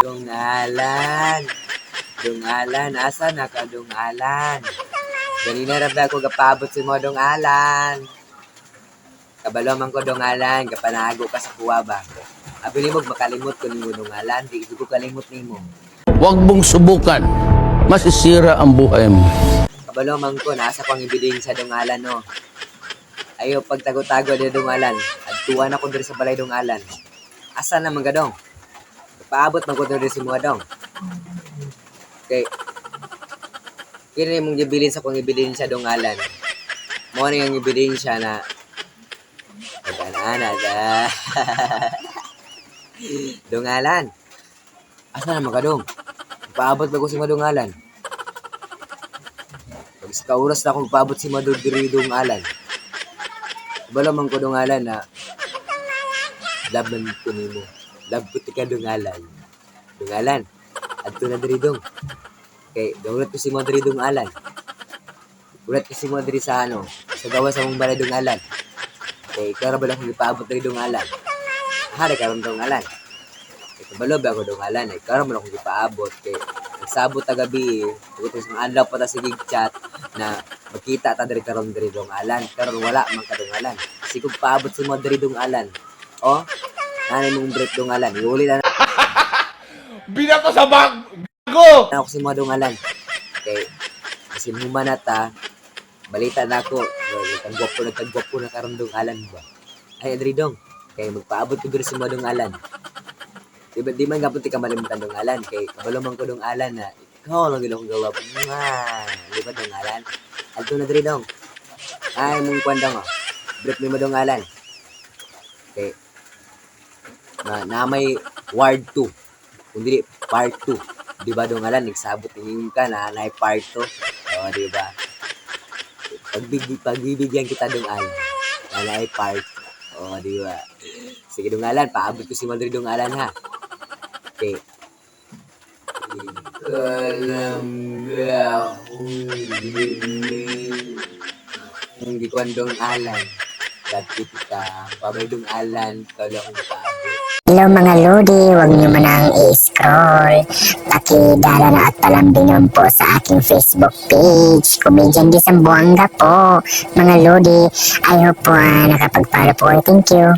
Dungalan. Dungalan, asa na ka, Dungalan? Ganina ra ba ako gapabot sa mo, Dungalan? Kabalo man ko, Dungalan, gapanago ka sa kuwa ba? Abi nimo makalimot ko nimo, Dungalan, di ko kalimot nimo. Huwag mong subukan. Masisira ang buhay mo. Kabalo man ko, nasa kong ebidensya, Dungalan, no. Ayo pagtago-tago di, Dungalan. Adtuan ako diri sa balay, Dungalan. Asa na man ka, dong? Paabot man ko diri sa mga dong. Kay kini mong gibilin sa kong ebidensya, Dungalan. Mo ni ang ebidensya na nag-ana da. Dungalan. Asa na man ka, dong? Paabot ba ko sa mga, Dungalan? Pag sa kauras na akong paabot si Mado diri, Dungalan. Kabalo man ko, Dungalan, na love man ko nimo. Love ko tika, Dungalan. Dungalan. Adto na diri, dong. Kay gawrat ko si mo diri, Dungalan. Ulat ko si mo diri sa ano, sa gawas sa mong balay, Dungalan. Kay ikaw ra ba lang akong gipaabot diri, Dungalan? Hari karon, Dungalan. Kay kabalo ba ako, Dungalan, ay ikaw ra man akong gipaabot kay nagsabot ta gabi, tugod sa adlaw pa ta sige chat na makita ta diri karon diri, Dungalan. Karon wala man ka, Dungalan. Sigog paabot si mo diri, Dungalan. Oh, nanay mong break, Dungalan. Iuli na Binato sa bag! Gago! na ako si mo, Dungalan. Kay kasi human na ta, balita na ako, nagkagwapo, nagkagwapo na karon, Dungalan ba. Ay, diri, dong. Kay magpaabot ko diri si mo, Dungalan. Di ba di man gapon ti ka malimutan, Dungalan, kay kabalo man ko, Dungalan, na ikaw lang gid akong gawa. Mwah! Di ba, Dungalan? Adto na diri, dong. Ay mong kwan, dong, oh. Brief mi mo, Dungalan. Kay na, na may ward 2. Kung dili part 2. Di ba, Dungalan, nagsabot ninyo ka na na part 2. Oh, di ba? Pagbibigyan kita, Dungalan. Na naay part 2. Oh, di ba? Sige, Dungalan, paabot ko si Madrid, Dungalan, ha. Okay. Alam ba akong kung di ko Dungalan. Dati kita, pabay, Dungalan, ikaw lang akong paabot. Hello mga Lodi, huwag niyo manang i-scroll. Pakidala na at palambingin po sa aking Facebook page, Comedian di Zamboanga po. Mga Lodi, I hope po nakapag-follow po. Thank you.